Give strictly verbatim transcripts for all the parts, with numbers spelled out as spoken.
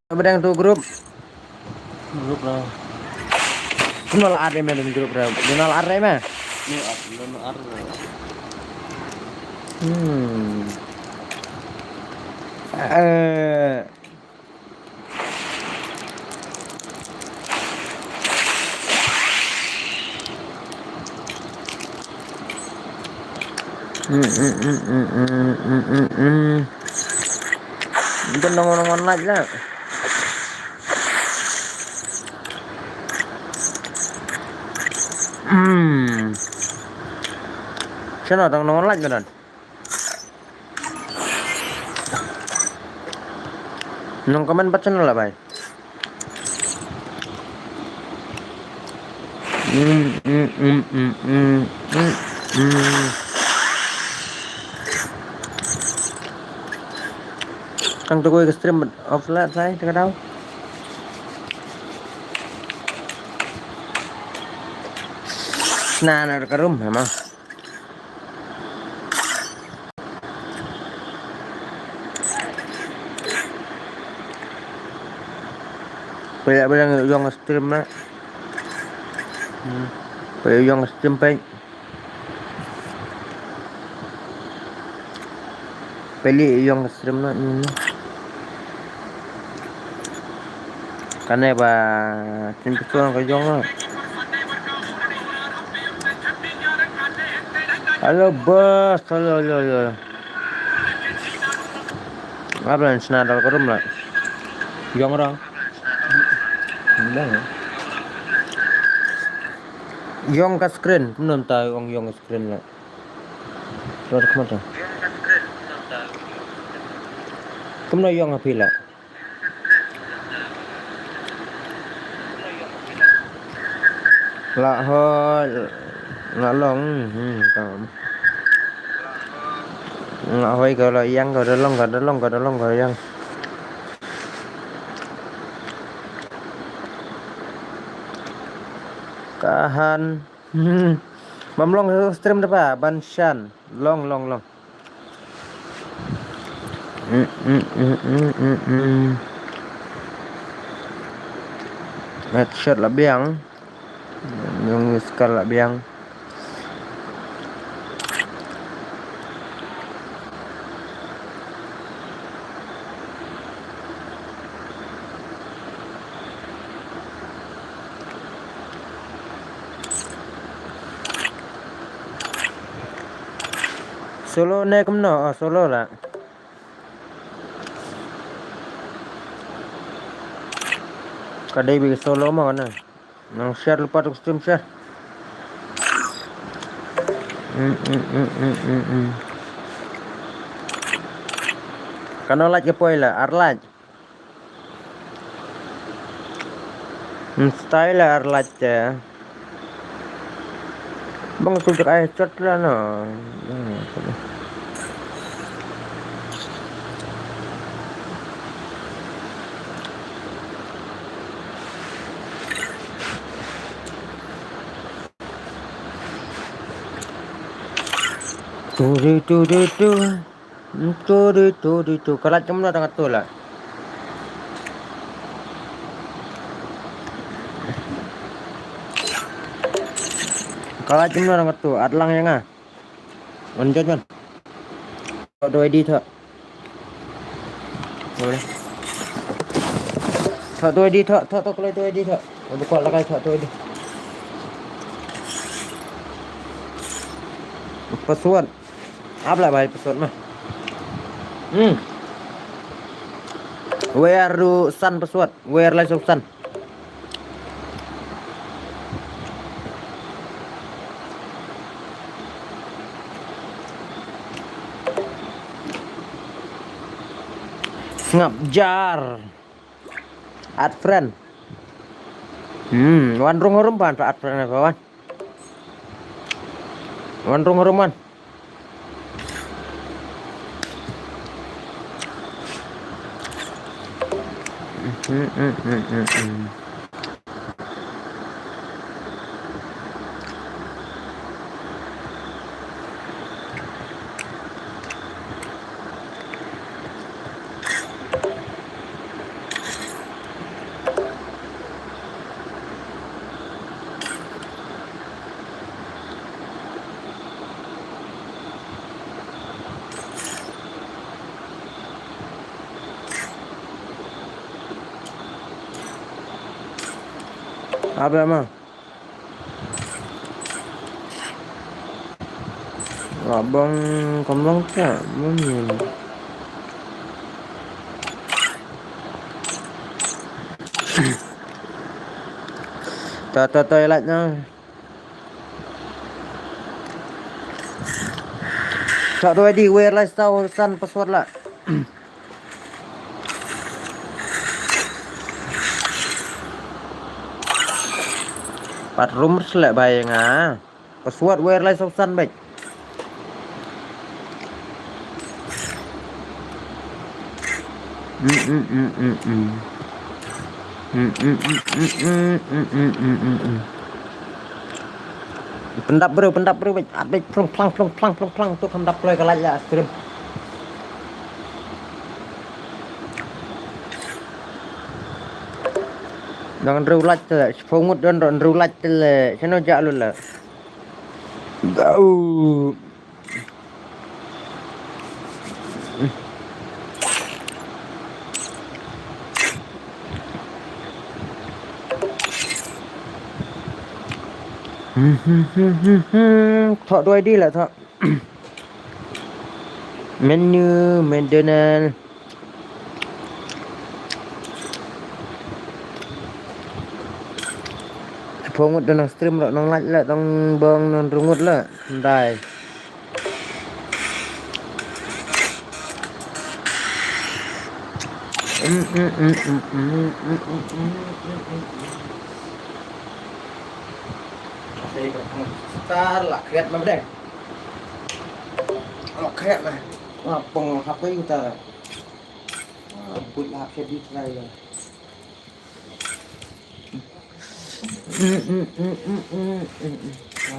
Ba dang tu group. Group lah. Kumno la add ïa me don group re? Don la add ïa me? Ni add, don add. Hmm. Eh. Hmm, hmm, hmm, hmm, hmm, hmm, hmm, hmm. Don nong nong like lah. Hmm. Shano dang nong like me don? Nong comment pat shano la bai. Mm, mm, mm, mm, mm, mm, mm. Tang tu ko ka stream off la sai te ka dau. Na na ka room ha ma. Peit ba dang ïong stream na. Hmm. Peit ïong stream peit. Peit ïong stream na. Hmm. Kane ba tin petrol ka jong. Hello boss, hello, hello, hello. Apa yang sna dal korum la? Jong rang. Jong ka screen, kumno ta ong jong ka screen la. Terus kemana? Kumno jong api la? La hoi, la long, hmm, tam. La hoi ka la yang ka da long ka da long ka da long ka yang. Kahan, hmm. Mam long stream da ba ban shan. Long, long, long. Mm, mm, mm, mm, mm, mm. Headshot la biang. Yung skal la biang. Solo ne kumno? Oh, solo la. Ka dei ba solo mo na. Nang share lypa tu stream share. Hmm, hmm, hmm, hmm, hmm, hmm. Kano like ka poi la, ar like. Hmm, style ar like te. Bang tu cak ai chat la no. Tu, tu, tu, tu, tu. Tu, tu, tu, tu, tu. Ka light kumno dang atu la. Ka light kumno dang atu. At lang ïa nga. Wan jot man. Thoh dua I D thoh. Boleh. Thoh dua I D thoh, thoh, thoh, kloi dua I D thoh. Ba kwah lehkai thoh dua I D. Password. Ap lah bai password mah. Hmm. Where do san password? Where lai song san? Sngap jar. Add friend. Hmm, wan rung harum pan add friend apa wan? Wan rung harum wan. Apa ma? Abang kembang tak? Mana? Ta ta ta, ilat na. Sa doi di, where lai stau san password la. Pat rum sele bai nga. Password where lai stau san bai. Pyndap bro, pyndap bro, bej, at bej, plung plang, plung plang, plung plang, tu pyndap kloi ka light ïa stream. Dang hynriew light te, shiphew ngut don, don hynriew light te le, shano ja lu le. Gau. Thoh doi di la thoh. Menu, maintenance. Shiphew ngut don nang stream la, nang light la, nang bong nang hynriew ngut la. Ndai. Star la kriat ma bdeng. La kriat ma. Ma pong hap kai uta. Put la hap sha bi trai la.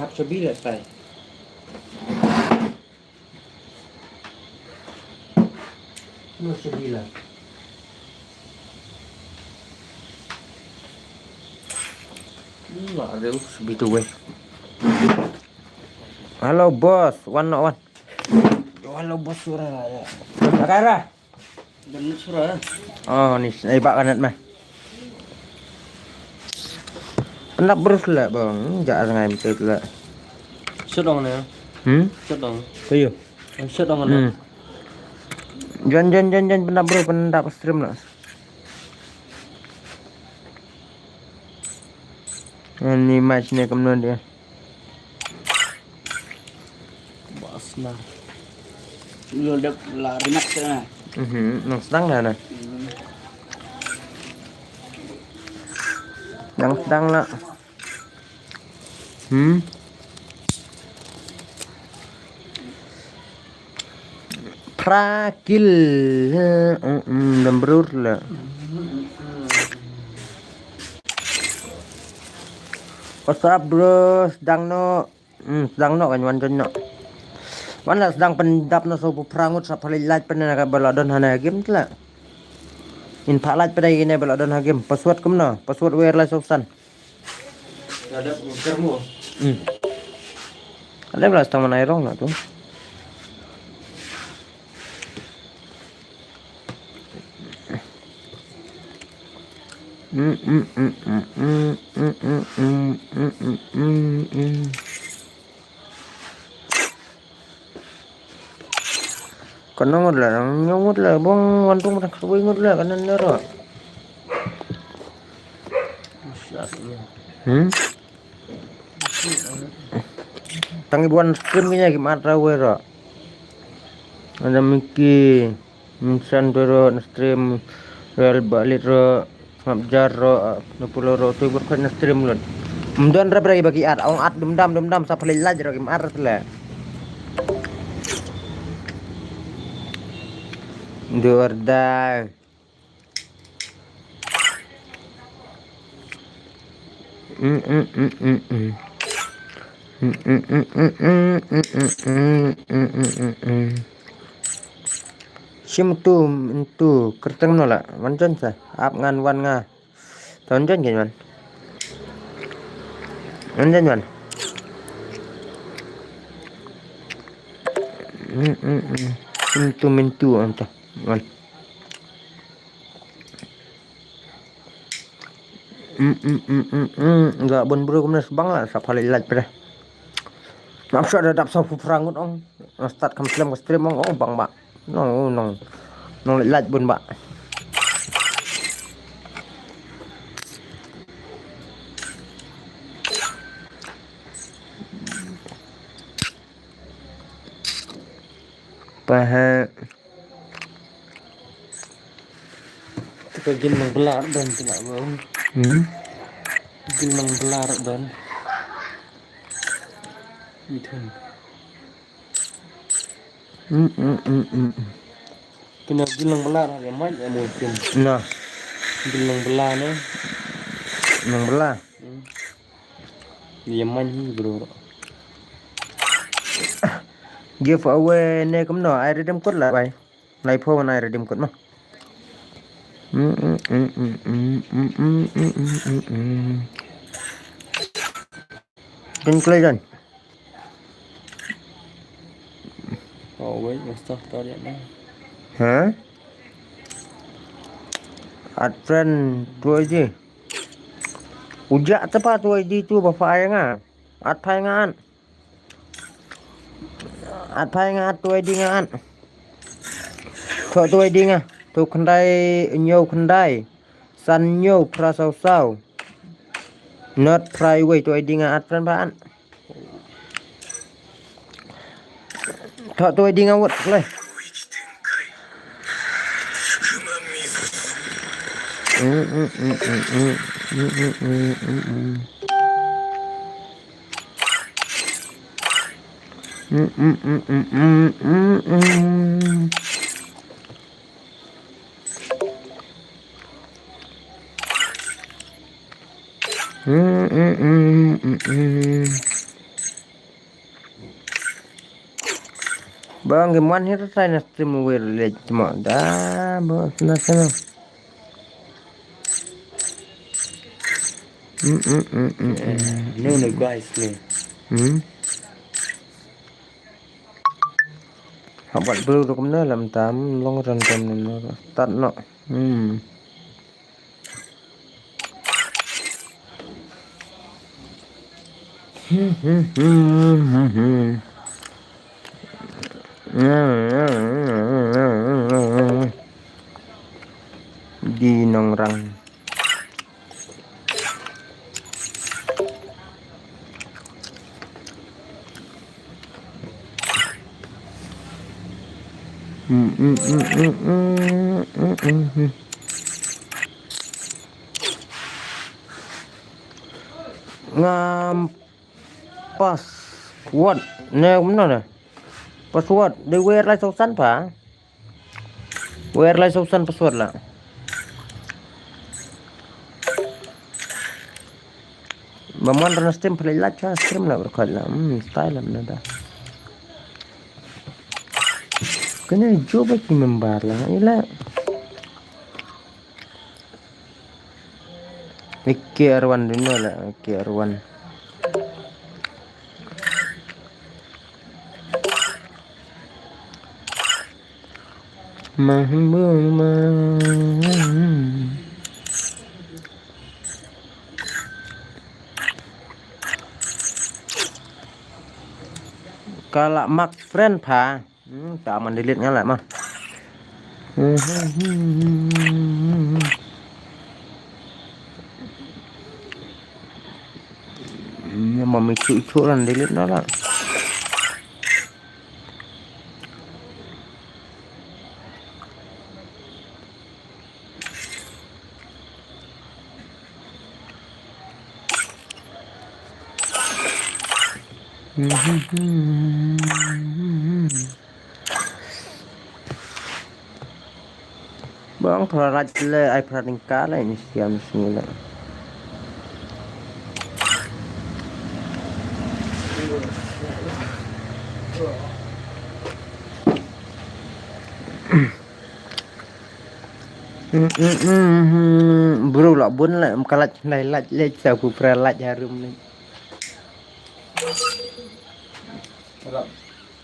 Hap sha bi la trai. No sha bi la. Hello boss, wan noh wan. Hello boss, sura. Kara. Dan sura. Oh, ni ai ba kanat mah. Pyndap brus la bang, ja ngai mtet la. Sudong ne. Hmm? Sudong. Kayu. Sudong ne. Hmm. Jan jan jan jan pyndap bro, pyndap stream la. Ni match ne kamno dia. Bas na. Lu dep la rinak sana. Mhm, nang sedang dah na. Nang sedang la. Hmm. Prakil. Hmm, dan berur la. What's up bro? Sedang no. Hmm, sedang noh kan wan jon noh. Wan la sedang pyndap noh sa phew phra ngut sa pha leit lait pynne ka ba la don hane game tla. In pha lait pynne ine ba la don ha game. Password kumno? Password where la sosan. Ada kermo. Hmm. Ada bla sedang mana irong lah tu. Kano ngut la, nang ngut la, bong wantung pang kawei ngut la, kanan nero. Hmm? Tang ibuan stream kenya ki matra wero. Ada Miki, Minsan wero na stream, Real Balit ro, Ngap Jar ro, na pulo ro, tu ibuan kena stream lut. Mdon rap rai bagi at, ong at dum dam dum dam sa phalai laj ro kim at rat le. Dordai. Sim tu ntu kerteng no la. Wan jon sa. Ap ngan wan nga. Ton jon ken wan. Wan jon wan. Sim tu mintu anta. Wan. Mm, mm, mm, mm, mm. Nga bun bru kumne sbang la sa phalai lait pre. Nap sa da dap sa fu prang ngut ong. Nga start kam slem ka stream ong, oh bang ba. Nong, nong. Nong lait bun ba. Paha. Te ka gin nang belar don te nak bau. Hmm? Gin nang belar don. Ithun. Hmm, hmm, hmm, hmm. Kena gin nang belar ya mai ya mungkin. Nah. Gin nang belar ne. Nang belar. Hmm. Ïa man hi bro. Giveaway ne kumno, ai redeem code la bai. Lai pho na ai redeem code ma. Kan klai kan. Oh wait, must have thought it now. Hah? At friend tu aja. Ujak tepat tu aja tu bapa ayah nga. At phai nga at. At phai nga at tu ai di nga at. Tho tu ai di nga. Tu khyndai ñiew khyndai. San ñiew phra saw saw. Not phra iwei tu ai di nga at pran ba at. Tho tu ai di nga wot le. Bang, ngi man hi ta na stream wir lek cuma da, bang, sana, sana. Hmm, hmm, hmm, hmm, hmm. No, no, guys, no. Hmm? Habat bru rukum na lam tam, long ran tam na, start no. Hmm. Di nongrang. Ngam password ne, kumno ne? Password de wer lai sosan pa. Wer lai sosan password la. Ba man rana stream phalai lak cha stream la berkat la. Hmm, style la nada. Kena jo ba ki member la ila. Ike Arwan dino la, Ike Arwan. Mahbuma. Kala mak friend pha. Hmm, ta man delete nga la ma. Hmm, ma mi chu chu ran delete na la. Bang phra raj le ai phra ning ka le ni siam sini le. Bru la bun la em ka laj nai laj lej sa ku pra laj harum ni.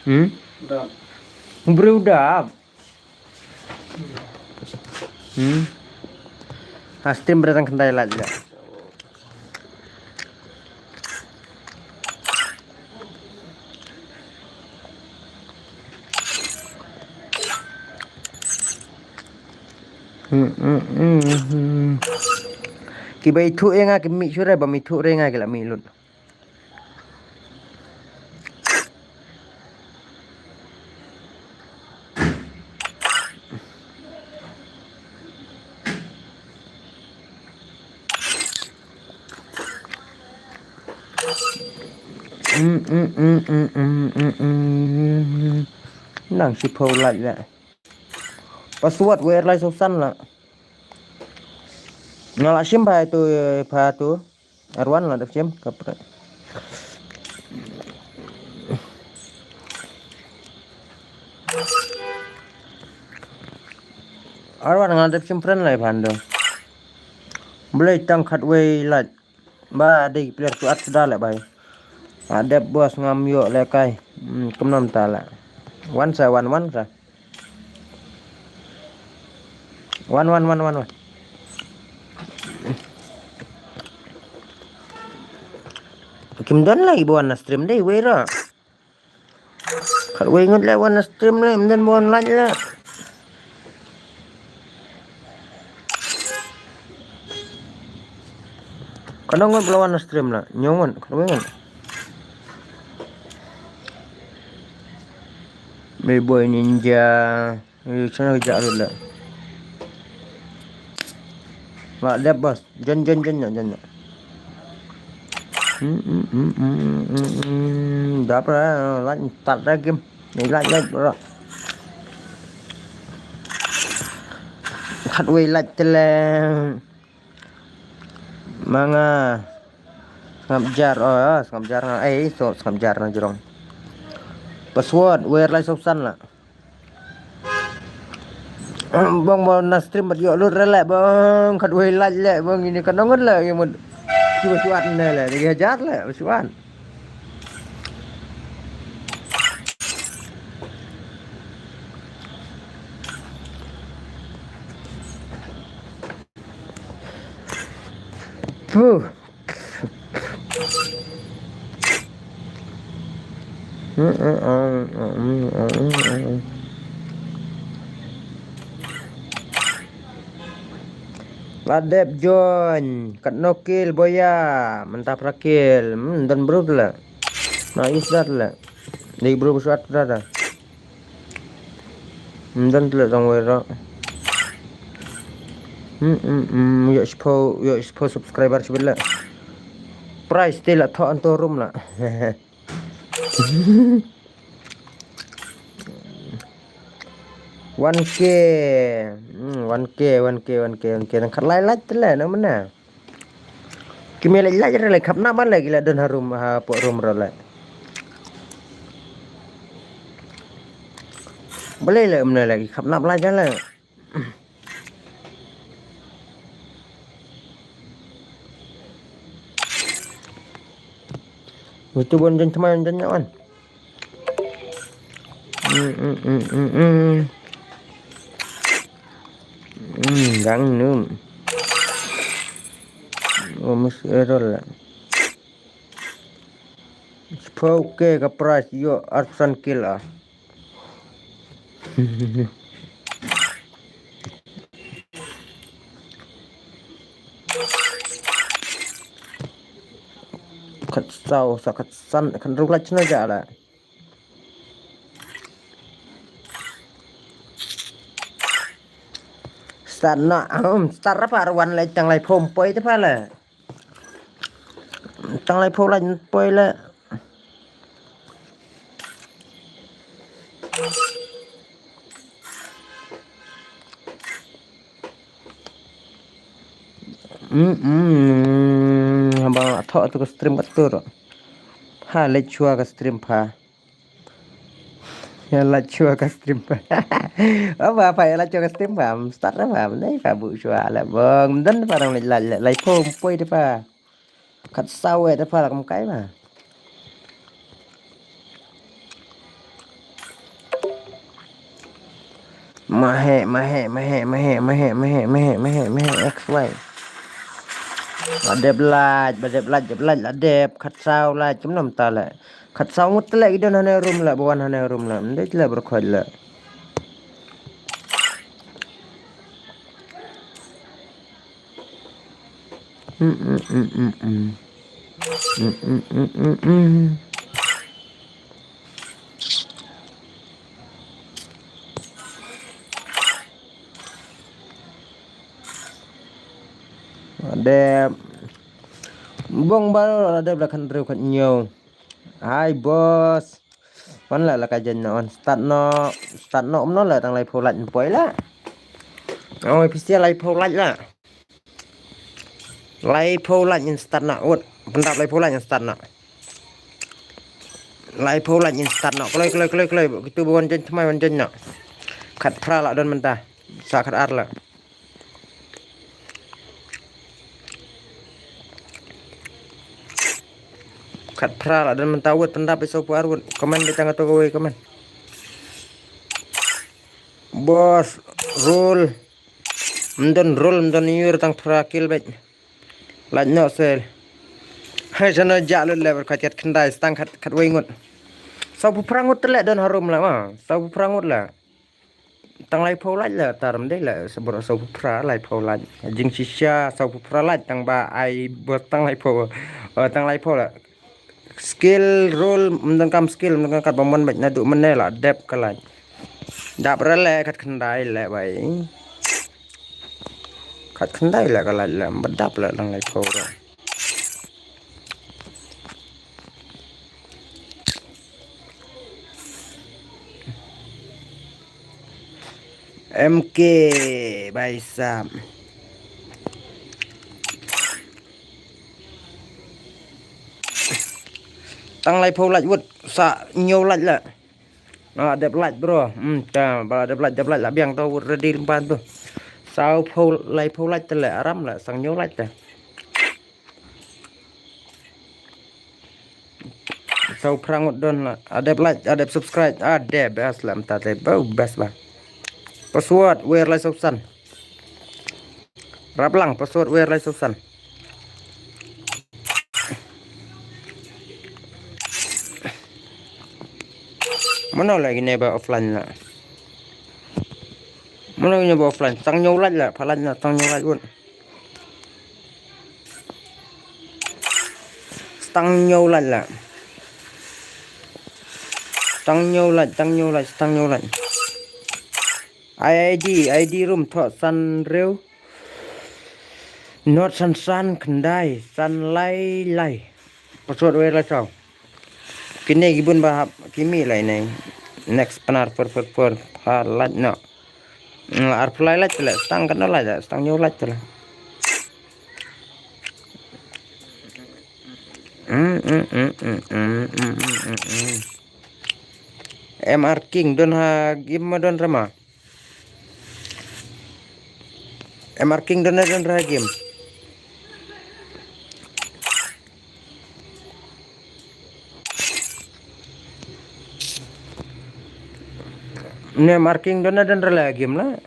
Hmm? Bru da. Hmm. Ha stream bra tang khandai laj la. Ki ba ithuh ïa nga ki mih shuh re, ba mih ithuh re nga ki la mih lut. Nang shiphew like la. Password wei ar lai saw san la. Nga la shim pha tu, pha tu. Arwan la dep shim ka pre. Arwan nga dep shim friend lai pha ndu. Blei tang khatwei like. Ba dei player tu at suda le bai. Adep bos ngam ïoh le kai. Hmm, kumnam ta la. Wan sa, wan, wan sa. Wan, wan, wan, wan, wan. Kim don lagi ba wan na stream dei wei ra. Khatwei ngut le wan na stream le, ym don ba wan like le. Kano ngut ba la wan na stream la, hynñiew ngut, khatwei ngut. Bad Boy Ninja. Ïa, shano ka jah lut la. La dep bos. Jon, jon, jon, jon, jon. Hmm, hmm, hmm, hmm, hmm, hmm. Dap ra, like, start ra game. Ni like, like, bro. Khatwei like te le. Ma nga. Sngap jar, oh, sngap jar nga. Eh, so, sngap jar na jrong. Password, wei ar lai saw san la. Bang ba na stream bad ïoh lut re le bang khatwei like le bang ini ka nongon le ïa mut. Cuba suat ne le, tiga hajar le, suat. Puh. La dep join, katno kill boya, mynta phra kill, hmm, don bro la. Na is dat la. Dei bro suat da. Ym don tleh tang wei ra. Hmm, hmm, hmm, ïoh shiphew, ïoh shiphew subscriber shibit leh. Price te la thoh hangto room la. One K. Hmm, one K, one K, one K, one K. Nang khat lai lait te leh, nang mana. Ki mih lait lait re leh, khap nap ban leh, ki la don ha room, hapoh room re leh. Balei leh, ym leh leh, ki khap nap lait leh. Itu bon jan tmai jan nyawan. Hmm, hmm, hmm, hmm, hmm. Hmm, gang num. Oh, mesti error lah. Shiphew K ka prize ïoh arphew san kill ah. Khatsaw sa khatsan khathynriew lait shna ja la. Start na, um, start ra par wan leh tang laiphew poi te pha leh. Tang laiphew lait poi leh. Mm, mm, haba nga thoh tu ka stream ka tur. Ha, leh chwa ka stream pha. Ïa la chwa ka stream pha. Aba pha ïa la chwa ka stream pha. Start pha. Nai pha bu chwa la bong. Dan pha dang la la la pom poi de pha. Khatsaw eh de pha la kam kai pha. Mahe, mahe, mahe, X Y. Ba dep lait, ba dep lait, dep lait, la dep, khatsaw lait, kumno mynta leh. Khatsaw ngut te leh ki don hane room leh, ba wan hane room leh. Ym dei te leh ba rkhot leh. Mm, mm, mm, mm, mm. Mm, mm, mm, mm, mm. Dep. Bong baru la dep la khan riu khan nyo. Hai boss. Wan la la ka jen no on. Start no. Start no um no la tang lai pho laj poi la. Oi pisia lai pho laj la. Lai pho laj in start na. Ut. Pendap lai pho laj in start na. Lai pho laj in start na. Kloi kloi kloi kloi. Kitu wan jen tmai wan jen na. Khat phra la don menta. Sa khat ar la. Khat phra la don menta wut pendap iso pu ar wut. Comment de tang ato kawei comment. Boss, roll. Mdon roll, mdon yur tang phra kill bet. Laj no sel. Hai sana ja lut level khat khat khyndai stang khat khat wei ngut. Saw pu phra ngut tele don harum la ma. Saw pu phra ngut la. Tang lai pho laj la taram dei la sabor saw phu phra lai pho laj. Jing shisha saw phu phra laj tang ba ai bot tang lai pho. Oh, tang lai pho la. Skill roll mendang kam skill mendang kat bamon baj nadu mene la dep ka laj. Dap rele kat khyndai le bai. Kat khyndai le ka laj le ba dap le tang lai pho la. M K, bhai sahab. Tang lai pho laj wut sa ñiew laj la. Ah, dep laj bro. Hmm, ta ba dep laj dep laj la biang to wut ready limpan tu. Saw pho lai pho laj te le aram la sang ñiew laj te. Saw phrang ngut don la. Adep like, adep subscribe. Adep best la mynta te. Bau best ba. Password wer lai sawsan. Rap lang password wer lai sawsan. Mano lagi ne ba offline la. Mano ne ba offline. Tang ñiew laj la, pha laj la, tang ñiew laj wut. Tang ñiew laj la. Tang ñiew laj, tang ñiew laj, tang ñiew laj. I D, I D room thoh san rew. Not san san khyndai, san lai lai. Password wer lai saw. Kine ki bun ba hap ki mih lai ne. Next panar per per per. Pha laj no. Mm, ar pha lai laj te le. Stang kano laj la. Stang ñiew laj te le. Mm, mm, mm. M R King don ha game ma don rama. M R King don ha don ha game. Ne M R King don ha don ha game la.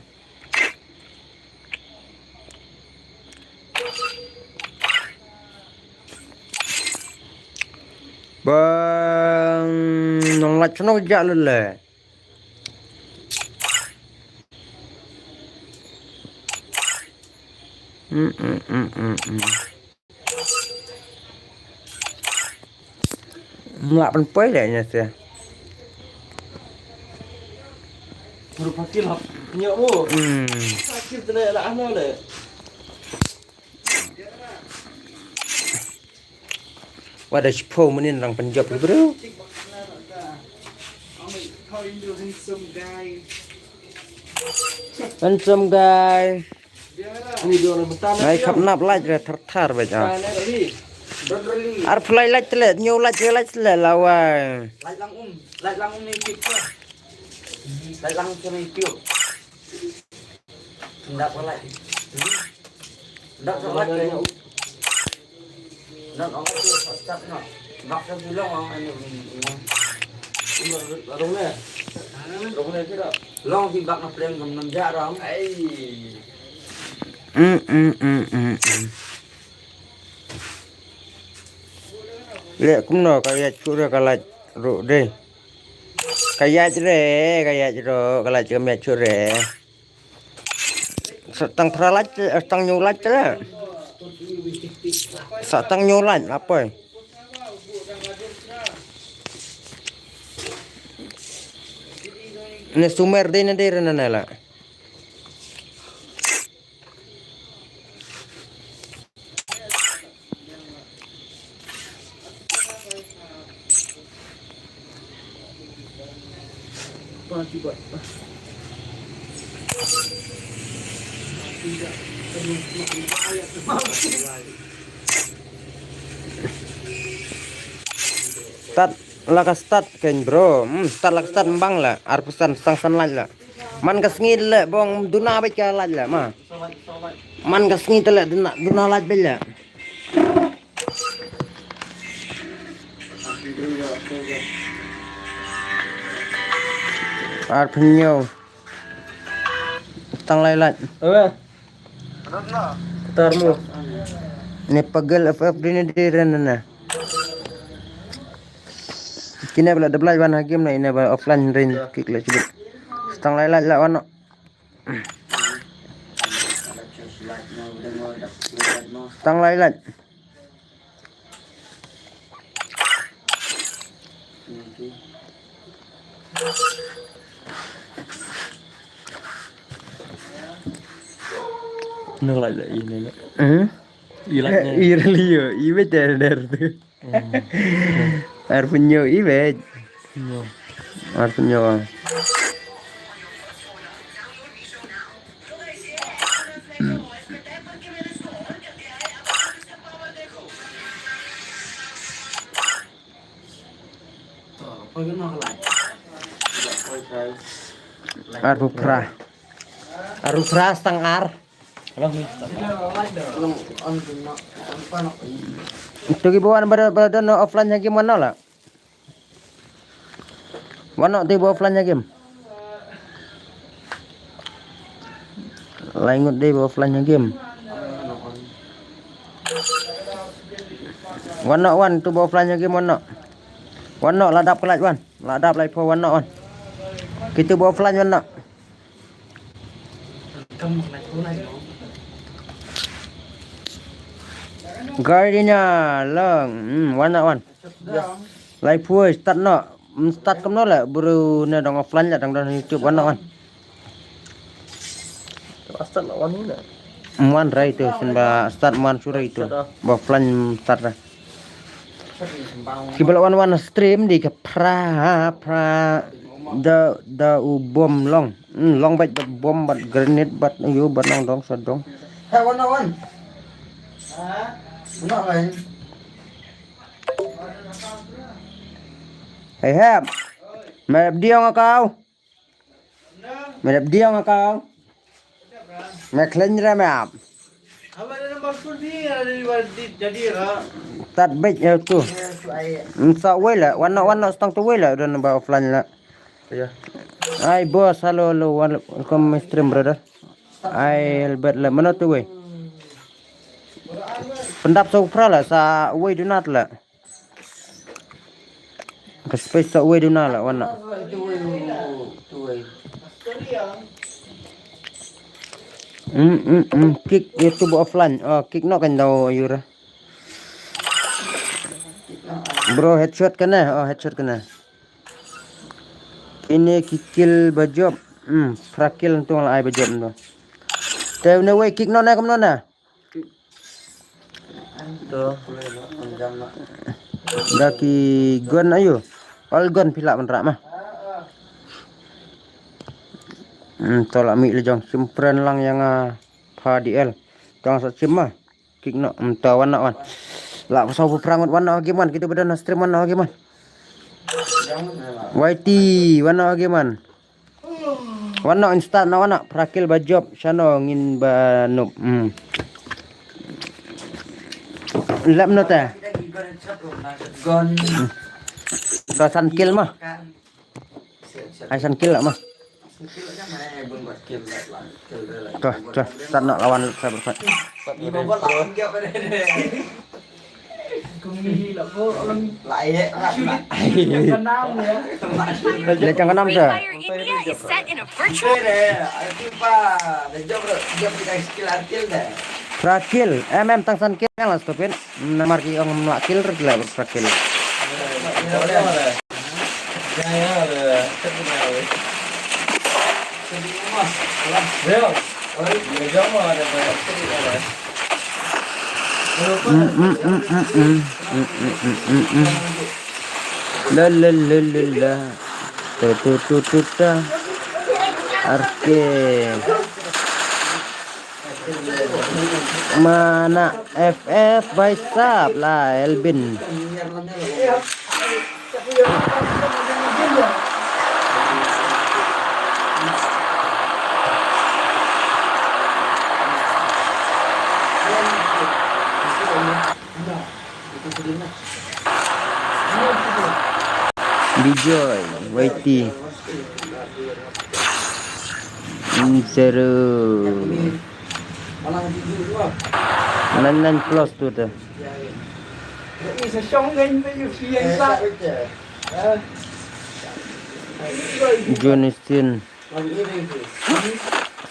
Bang nong laj nong ja lele. Mm, mm, mm, mm, mm. Mlak pen poi le nya se. Baru pakil hap. Nyo mo. Hmm. Pakil tele la ano le. Wada shipho munin rang penjop le bro. Handsome guy. Ngai khap nap laj re thar thar ba ja. Ar phlai laj tle, nyo laj re laj tle lawai. Laj lang um, laj lang um ni tip. Laj lang um ni tip. Ndak ko laj. Ndak ko laj. Ndak ko laj. Ndak ko bilong ang ani. Rong ne. Rong ne kira. Long si bak na pleng gam nam ja rong. Ai. Mm, mm, mm, mm, mm. Le kumno ka ïa chu re ka laj ru de. Ka ïa chu re, ka ïa chu ru, ka laj kam ïa chu re. Tang phra laj, tang nyu laj la. Sa tang nyo lain la poi. Ne sumer de ne de rena ne la. Start la ka start kein bro. Hmm, start la ka start mbang la. Arphew san, san san lain la. Man ka sngi la bong duna beit ka lain la ma. Man ka sngi te la duna, duna lain beit la. Arphew hynñiew. Tang lai lain. Awe. Tar mo. Ne pagel F F di ne di ren na. Kine bala double wan ha game na ine ba offline ren kick la chibit. Tang lai lain la wan. Tang lai lain. Nang lai lai ine. Hmm? I lai ne. I really yo, i beit der der tu. Hmm. Arphew hynñiew i beit. Hynñiew. Arphew hynñiew. Arphew phra. Arphew phra stang ar. Ito ki ba wan ba, ba don offline ha game wan noh la. Wan noh te ba offline ha game. Lai ngut te ba offline ha game. Wan noh wan tu ba offline ha game wan noh. Wan noh la dap ka light wan. La dap lai pho wan noh wan. Kitu ba offline wan noh. Gardenia long. Hmm, wan na wan. Lai phuai start noh. Hmm, start kumno la bru ne dang offline la dang don YouTube wan na wan. Start la wan ni na. Wan rai tu sen ba start wan surai tu. Ba offline start rai. Ki ba la wan wan stream di ka phra phra da da u bom long. Hmm, long bad bad bom bad grenade bad yu bad long dong sa dong. Hey, one on one. Not right. Hey, Hep. Me diong kau. Me diong kau. Me khlaiñ re me ap. Tat beit ya tu. Nsa wei la, wan noh wan noh stang tu wei la, don ba offline la. Ai boss, hello, hello, welcome my stream brother. Ai Albert la, mano tu wei. Pyndap sa u phra la, sa wei duna la. Ka space sa wei duna la wan noh. Hmm, hmm, hmm. Kick YouTube offline. Oh, kick noh kan dau yura. Bro, headshot kane. Oh, headshot kane. Ini ki kill ba jop. Hmm, phra kill tu la ai ba jop tu. Te ne wei kick noh ne kumno ne. To. Da ki gun ayu. All gun phi lah ban rah ma. Hmm, to la mih la jong shim pren lang ïa nga pha D L. Tang sa shim ma. Kick noh, hmm, to wan noh wan. Lah saw phew phra ngut wan noh game wan, kita beda na stream wan noh game wan. Y T wan noh game wan. Wan noh insta noh wan noh, phra kill ba jop, shano ngin ba nup. Hmm. Lep noh te. Ka san kill ma. Ai san kill la ma. Tuh, tuh, start noh lawan cyber fight. Leh jang kenam sa. Fire in the air is set in a virtual. Skill skill skill. Phra kill. Em, em, tang san kill lang la, stupid. Namar ki ong ym lah kill ruh la phra kill. Mm, mm, mm, mm, mm. Mm, mm, mm, mm, mm. La, la, la, la, la. Tu, tu, tu, tu, ta. Arke. Mana F F by Sap la, Elvin. Bijoy, Y T. Zero. Nine nine plus tu tu. Jonistin.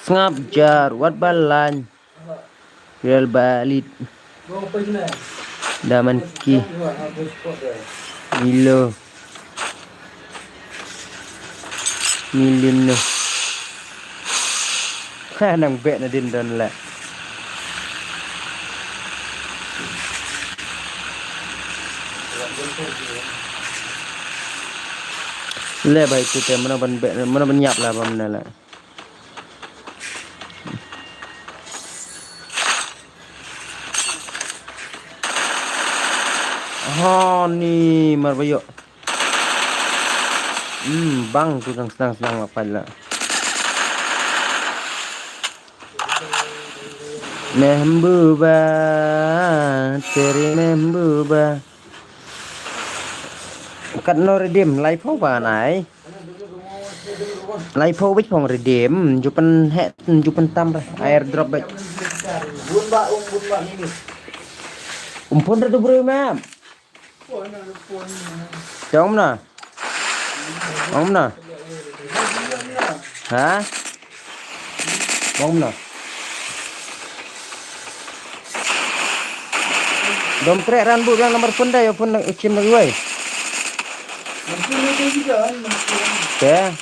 Sngap jar, wat balan. Real Valid. Daman ki. Milo. Milino. Ha, nang beh na din don la. Le bai tu te, mano ban beh, mano ban yap la, bam na la. Ha, ni mar ba ïoh. Hmm, bang tu tang snang snang la pala. Mehbuba, teri mehbuba. Kat no redeem, lai pho ba nai. Lai pho bit phong redeem, ju pen hek, ju pen tam re, airdrop bit. Bun ba, um, bun ba, ni, ni. Um, pun re tu bro, ma'am. Jom na. Ong na. Ha? Ong na. Dom trek ran bu biang nomor phone da, ïa phone na, chim na wai. Te.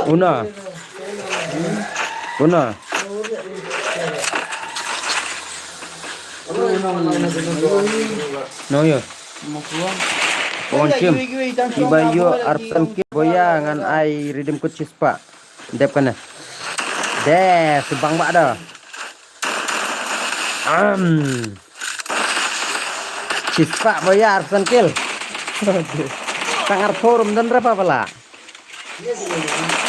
Una. Una. No yo. Pon chim. Iba ïoh arphew san kill, boya ngan ai redeem code shispah. Dep kane. Dep, sibang bak da. Am. Shispah, boya arphew san kill. Tang arphew ruh ym don re pa ba lah.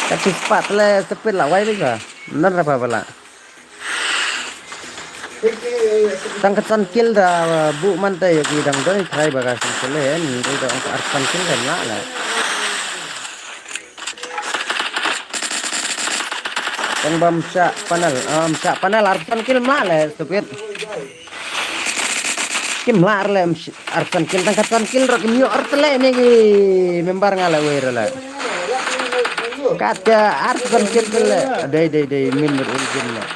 Ka shispah te leh stupid lah, wai beit ba. Ym don re pa ba lah. Tang khatsan kill da, buh man te ïa ki dang don, try ba khatsan kill leh, ym dei da arphew san kill kan lah leh. Tang bam shah panel, um, shah panel arphew san kill lah leh, stupid. Kim lah leh, um, arphew san kill, tang khatsan kill ruh kim ïoh ar te leh ne ki member nga leh wei re leh. Kat ka arphew san kill te leh. Dei, dei, dei, min ber ul gin leh.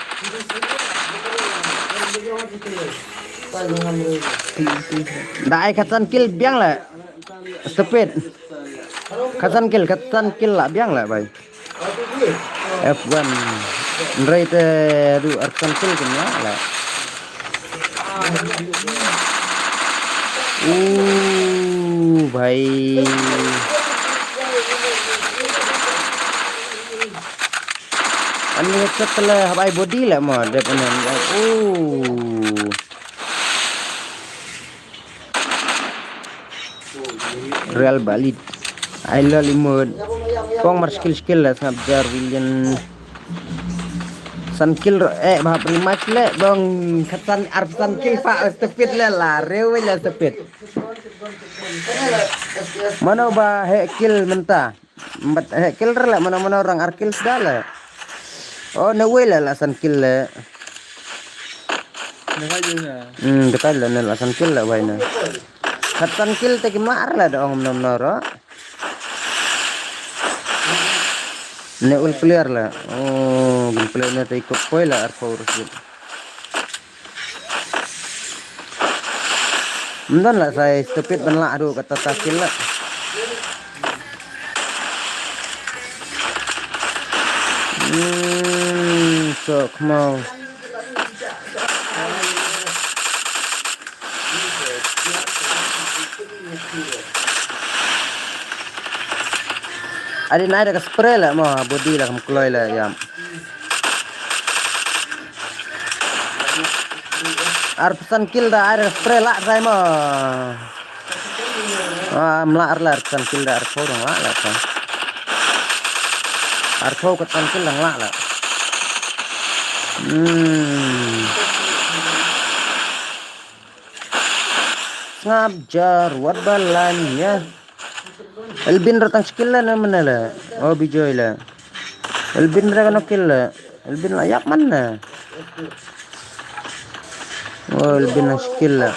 Da ai khatsan kill biang leh. Stupid. Khatsan kill, khatsan kill lah biang leh bai. F one. Nrei te du arphew san kill kim lah leh. Uh, bhai. Ani headshot te leh hap ai body leh mo, dep ani. Uh. Real Valid. Ai lol imut. Pong mar skill skill lah sngap jar William. San kill ruh, eh, ba hap rematch leh, bong khatsan arphew san kill pa, stupid leh la, rew leh stupid. Mano ba heh kill mynta? Mbat heh kill re leh, mano mano rang ar kill sda leh. Oh, ne wei leh la san kill leh. Hmm, kata leh ne la san kill leh wei ne. Khatsan kill te kim lah re leh da ong mano mano ruh. Ne ul clear leh. Oh. Gameplay ne te i kop poi la arphew ruh sien. Ym don la sai stupid ban lah ruh kata ta kill la. Hmm, so kmau. Adi nai da ka spray la mo, body la kam kloi la ïam. Arphew san kill da ai da ka spray la sai mo. Ah, mla ar la arphew san kill da arphew dang la la ka. Arphew ka san kill dang la la. Hmm. Ngap jar wat balan ya. Elvin ra tang skill la na mana la. Oh, Bijoy la. Elvin ra kano kill la. Elvin la ïap man na. Oh, Elvin na skill la.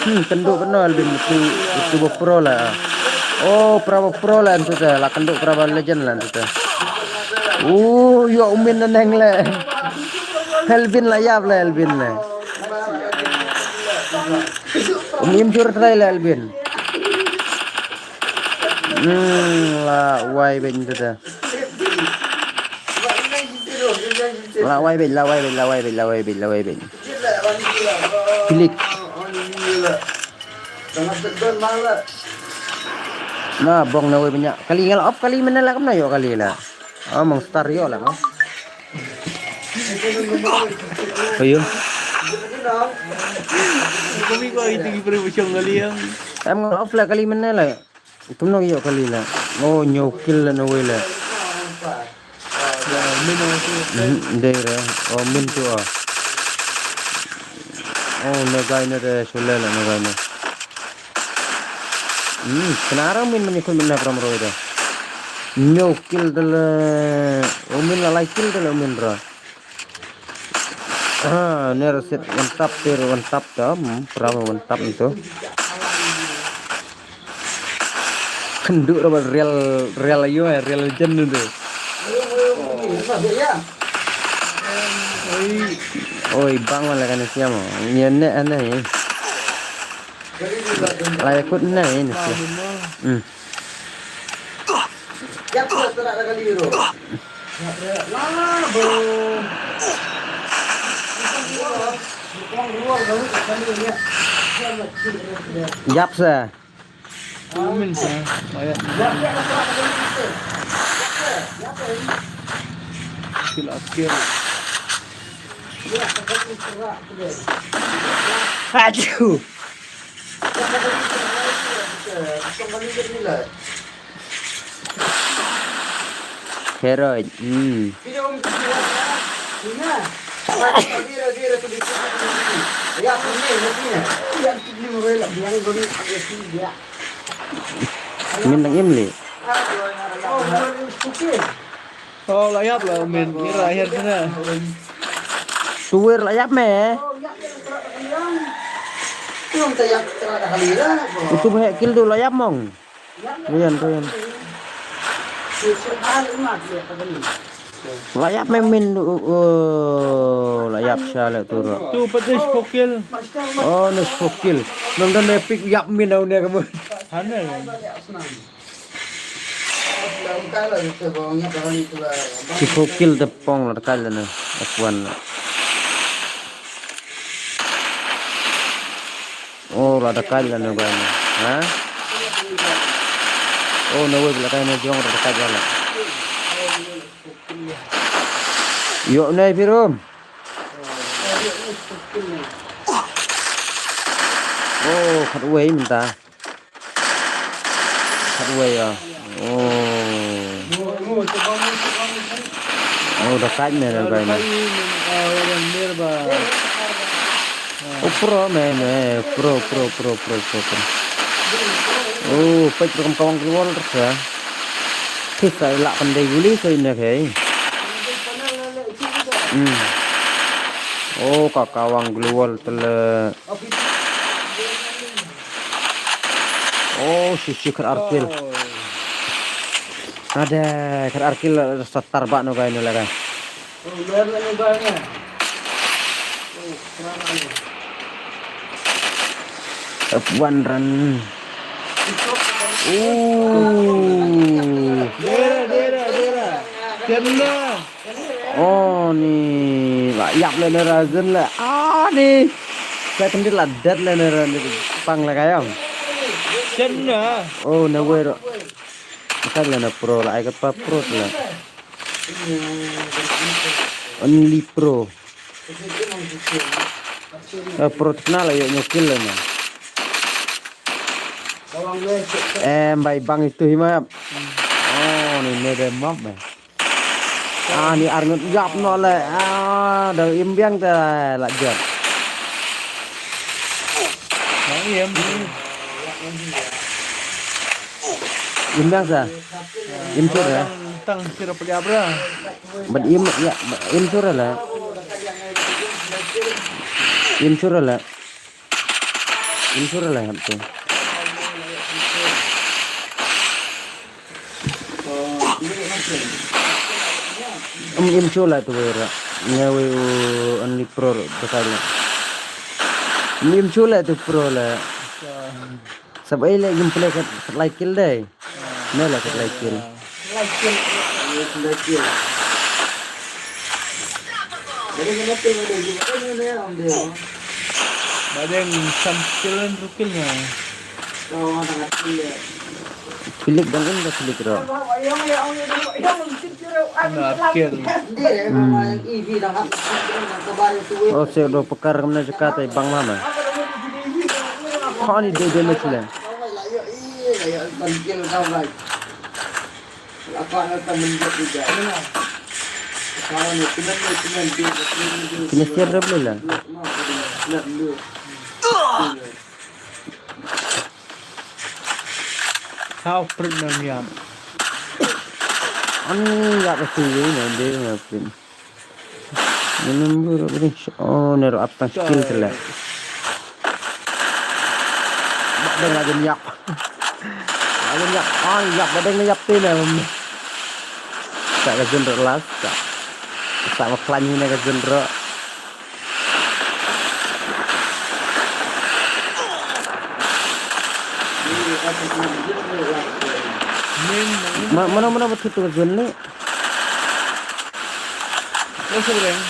Hmm, kynduh kano Elvin tu, tu ba pro la. Oh, pra ba pro la tu ta. La kynduh pra ba legend la tu ta. Oh, yo umin na neng la. Elvin la ïap la Elvin la. Um im jur trai la Elvin. Hmm, la wai bej ntu da. La wai bej, la wai bej, la wai bej, la wai bej, la wai bej. Klik. Na bong na wai banyak. Kali ngal off kali mana la kam na yo kali la. Oh, mong star yo la mo. Ayo. Kami ko itu ki pare bachong kali yang. Em ngal off la kali mana la. Tum no yo kali la. Oh, nyo kill la no wei la. Ya, min apa tu? Hmm, dei ra. Oh, min tu ah. Oh, no gai no de sule la no gai no. Hmm, kenara min mani kun mina pram roi da. Nyo kill de la. Oh, min la lai kill de la min ra. Ah, ne ra sit one tap ter one tap tam, pra one tap ntu. Kynduh ra ba real, real ayo, eh, real legend ntu. Oi, oi, bang wala kana siam. Ni ne ana ni. Lai kut na ni siam. Hmm. Yap sa. Umin sa. Maya. Kill akhir. Aduh. Herod. Hmm. Min dang im li. Oh, la ïap la min. Mira akhir sana. Suwer la ïap me. Utu ba heh kill tu la ïap mong. Rian, rian. La ïap me min, uh, uh, la ïap sha le tu ro. Tu pat is fokil. Oh, nus fokil. Nang dan epic ïap min au ne kamu. Hana. Ki fokil de pong la kai la ne. F one la. Oh, la da kai la ne ba ne. Ha? Oh, no way la kai ne jong la da kai la. Yo ne pirum. Oh, khat wei mynta. Khat wei ah. Oh. Oh, da kai ne, da kai ne. Oh, pro me, me, pro, pro, pro. Oh, peit kam kawang global terus ya. Kita la kan dei guli so ini kai. Hmm. Oh, ka kawang global tele. Oh, sisi kar arkil. Ada kar arkil satar ba no kai no la kai. F one run. Ooh. Dera, dera, dera. Kena. Oh, ni. Ba ïap leh ne ra zin leh. Ah, ni. Sa kendit la dat leh ne ra ni pang la kayam. Kena. Oh, na wei ro. Sa leh na pro la ai ka pa pro la. Only pro. Eh, pro tna la ïoh ñiew kill la na. Em bai bang itu hi map. Oh, ni ne de map ba. Ah, ni ar ngut ïap noh le. Ah, da im biang te la jot. Bang im. Im biang sa. Im sur ya. Tang sir peliap ra. Bad im ya, bad im sur la. Im sur la. Im sur la hap tu. Im im sur la tu wei ra. Nga wei u only pro besar la. Im im sur la tu pro la. Sab ai le im play kat lai kill dai. Ne la kat lai kill. Ba deng sam kill and rukil na. Filik dang in da filik ro. Na kill. Hmm. Oh, se do pekar kamne jaka tai bang mama. Khani de de mesle. Kine siar rep lela. How premium. Ani ya pasti ini dia pin. Remember, oh, nero up tang skill tele. Ba deng la jin ïap. La jin ïap. Ah, ïap, ba deng la ïap te ne. Sa ka jin ro last, sa. Sa ma plan ni ne ka jin ro. Ma-, mana, mana betul tu ka jin ni. Lo seberang.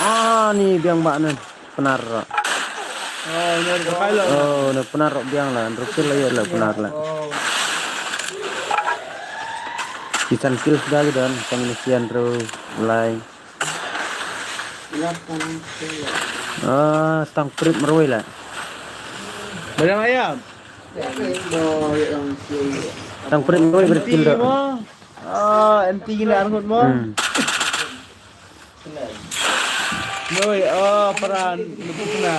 Ah, ni biang ba nan. Penar ro. Oh, ni ro kai lo. Oh, ni penar ro biang la. Rukil la ïa la penar la. Oh. Kisan kill sudah gitu kan. Sang ni sian ro lai. Ah, tang prit marwei la. Barang ayam. Tang prit marwei prit kill ro. Ah, anti kena arngut mo. Hmm. Noi, oh, peran, betul kena.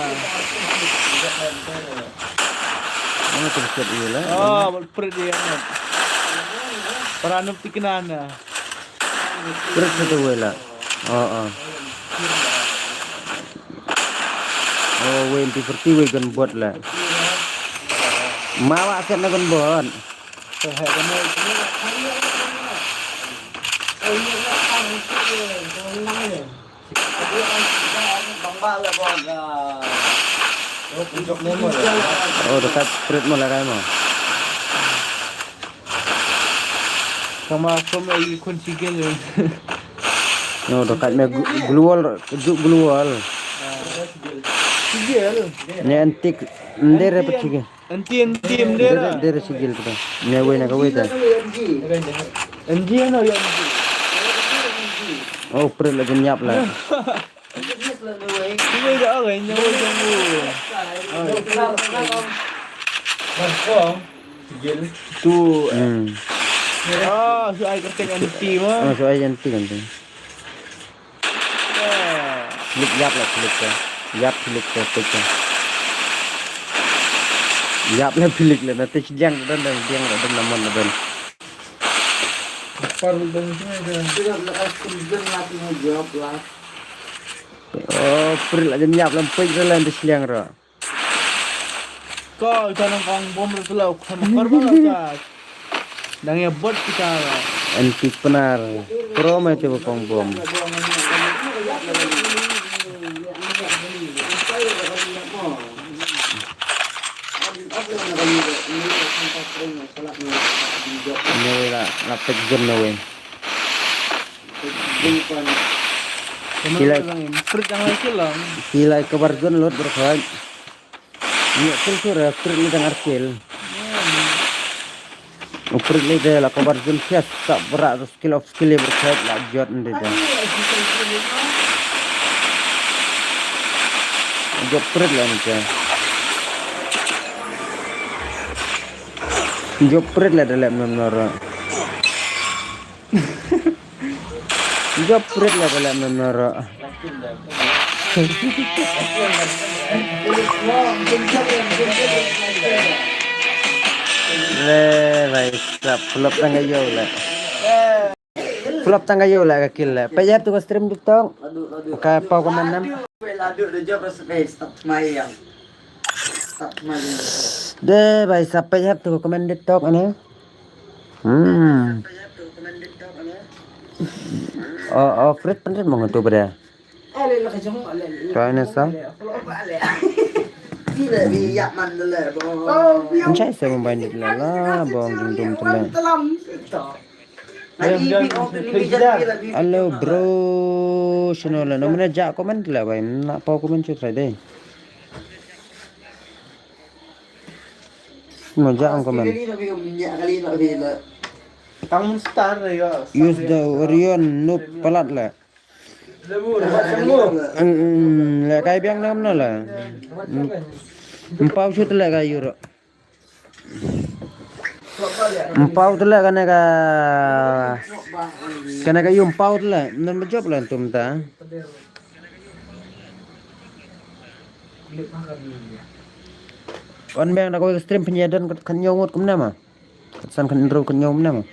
Mana tu siap dia lah. Oh, prit dia. Peran, betul kena na. Prit satu wei lah. Oh, oh. Oh, wei M P forty wei gun bot lah. Mawa set na gun bot. Oh, dekat prit mo lah mo. Kama kom ai kun sigel. No, dekat me gu-, glue wall, ju glue wall. Sigel. Ni antik, ndere pa sigel. Anti, anti, ndere. Ndere, ndere sigel tu. Ni wei na ka wei ta. Anti ano ya anti. Oh, prit la jin ïap la. Wei da ai ni wei jong u. Tu. Hmm. Ah, su ai kerteng anti mo. Ah, su ai anti kan tu. Philip ïap la Philip ka. Ïap Philip ka peit ka. Ïap la Philip la na te sdang don don diang la don na mon la don. Par don sini don. Philip la ka sdang la tu ïap la. Oh, Philip la jan ïap la peit la te sdang ro. Ko ita nang kong bom la tu la kan kor ba la ta. Dang ïa bot kita. Anti Pnar. Pro mai te ba kong bom. Nawei la, la pek gun nawei. Kilai. Prit dang lai kill lang. Kilai kabar gun lot berkhaj. Ïa, kill sure, prit li dang ar kill. U prit li de la kabar gun kias sa bra skill of skill berkhaj la jot ndi de. Jop prit la ndi de. Jop prit la de lem non nora. Jop prit la de lem non nora. Le, bhai sab, flop tang ka ïew le. Flop tang ka ïew le ka kill le. Peit ïa tu ka stream TikTok. Ka paw comment nam. De, bhai sab, peit ïa tu ka comment TikTok ane. Hmm. Oh, oh, Fred Fred mo tu bre. Kau ni sa? Nchai sa mumbai ni la la bong dum dum tu la. Hello bro, sino la? Namanya ja comment la, bhai. Na paw comment shu try deh. Mo ja ang comment. Tang mun star ya. Use the Orion noob palat la. Mm, mm, le kai biang nam na la. Mm. Mpaw shu te le kai yuro. Mpaw te le kane ka. Kane ka yu mpaw te le. Nan ba jop la tum ta. On biang da ko stream pynïadon kan nyongut kumne ma. San kan ro kan nyom nam.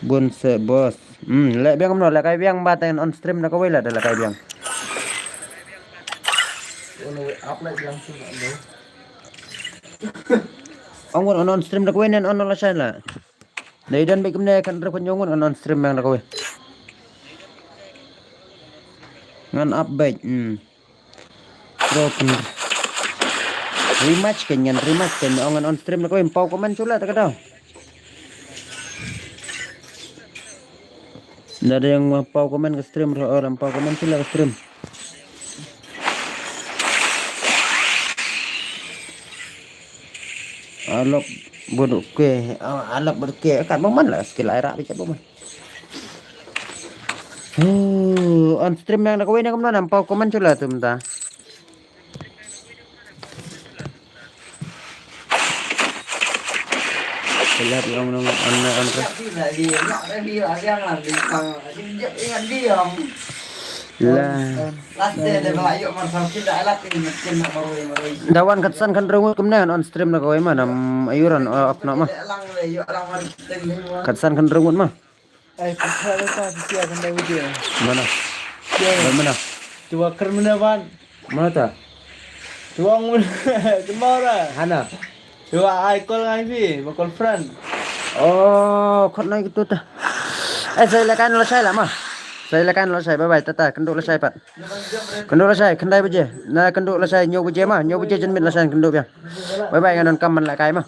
Bun se boss. Hmm, le biang no, le kai biang ba ten on stream na kawei la da le kai biang. Ong on, on stream na kawei nen on la shai la. Dei dan bik ne kan ro kan nyom on, on stream biang na kawei. Ngan update. Hmm. Bro, pun. Rematch kan ngan, rematch kan ong ngan on stream na kawei, mpaw comment shu la ta ka dau. Nda dei ong mpaw comment ka stream ro, ora mpaw comment shu la ka stream. Alok bodoh ke, alok bodoh ke, kat bang man la skill ai rak bicha bang man. Huh, on stream yang da kawei ne kumno, nam paw comment shu la tum ta. Kelap long long on on. La. Dawan katsan kan rengut kumne on stream na kawei ma nam ayuran off na ma. Katsan kan rengut ma. Ai, putha le ta putha kan da video. Mana? Mana? Tuwa kar mana ban? Mana ta? Tuwa ngun. Tomorrow. Hana. Tuwa ai call ngai phi, ma call friend. Oh, khot nai kitu ta. Eh, sai la kan la sai la ma. Sai la kan la sai, bye bye, tata, kynduh la sai pat. Kynduh la sai, khyndai baje. Na kynduh la sai, hynñiew baje ma, hynñiew baje janmiet la sai kynduh biang. Bye bye, ngan don kam man la kai ma.